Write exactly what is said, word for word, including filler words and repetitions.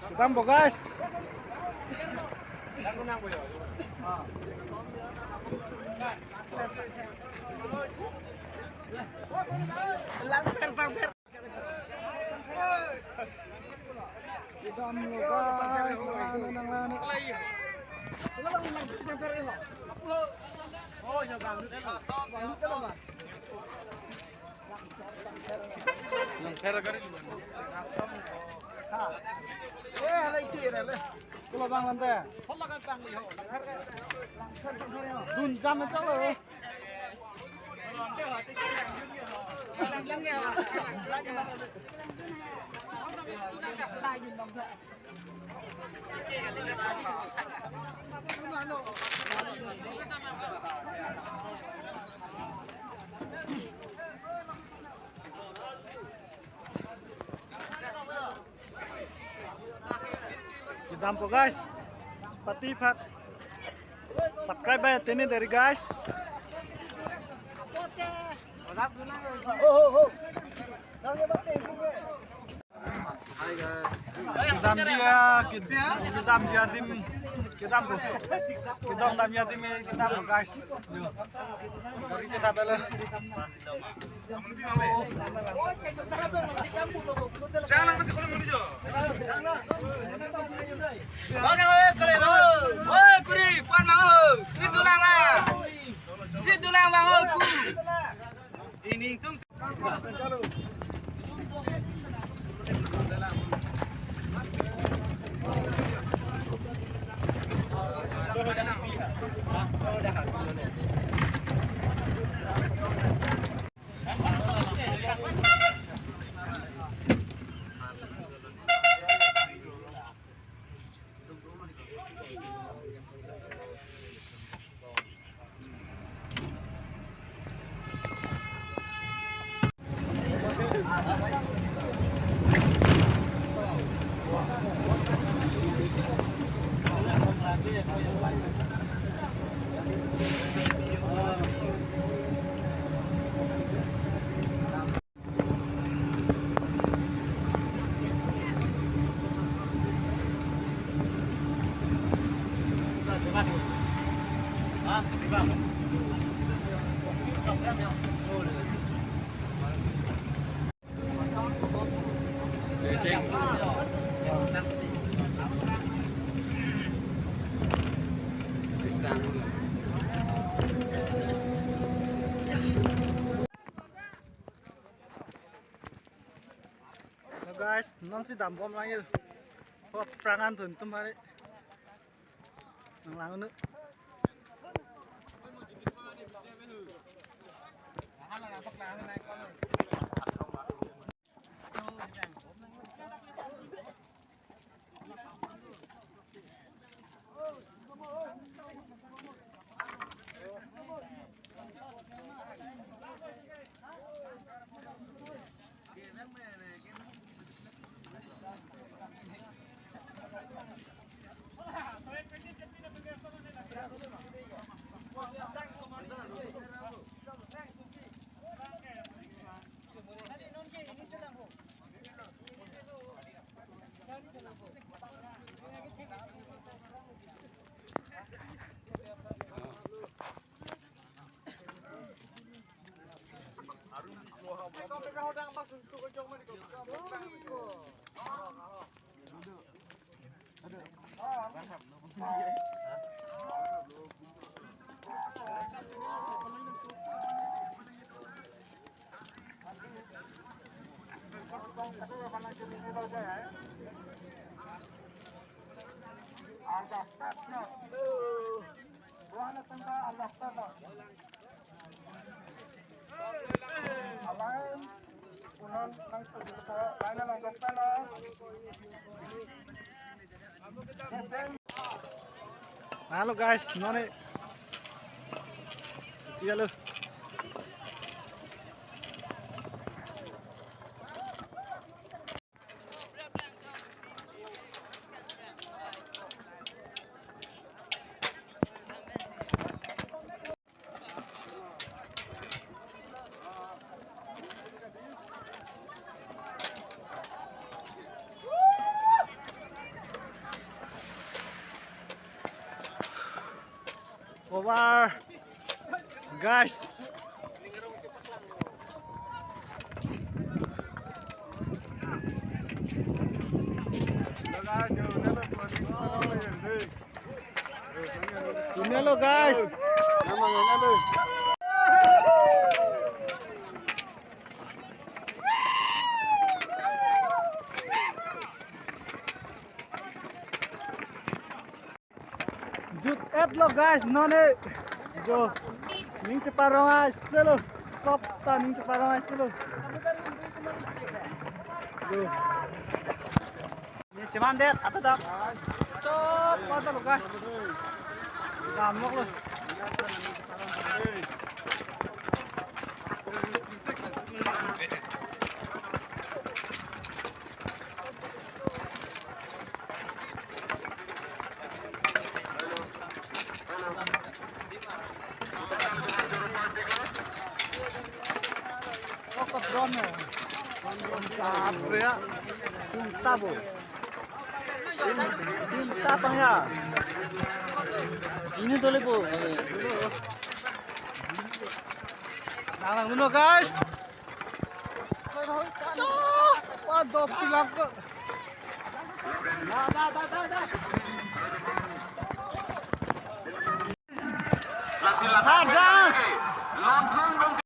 Kedampo, guys. Kedampo, guys, nanglangno, nanglangno. Langpher gari. Kulo bang lante. Dun jam na chalo. Kedampo, guys. Chepate aphan subscribe bai tene deri, guys. Kedamji, ah, ked-, kedamji adim, kedampo. Kedong damji adim, eh, kedampo, guys. Yo. Gari chetap lo. Oi, kuri, pan mang ho. Seat dolang, ah. Seat dolang, mang ho, ku. Ini tum. Hello guys, non si dambom lang yo. Ho, prangan thun tum hari. Nanglangno. Hello guys, non ne. Setia lo. Over, guys. Dunelo, guys. Jut-etlo, guys, non ne. Jo. Ning cheparong ai selo. Stop ta ning cheparong ai selo. Jo. Ne cheman det, ata dam. Chot, ata lo, guys. Damloklo. Drone. Drone. Drone. Drone. Drone. Drone. Tinta apa ya? Ini dole po. Nang nang dulu, guys. Cok, waduh, pilak ke. Da, da, da, da, da.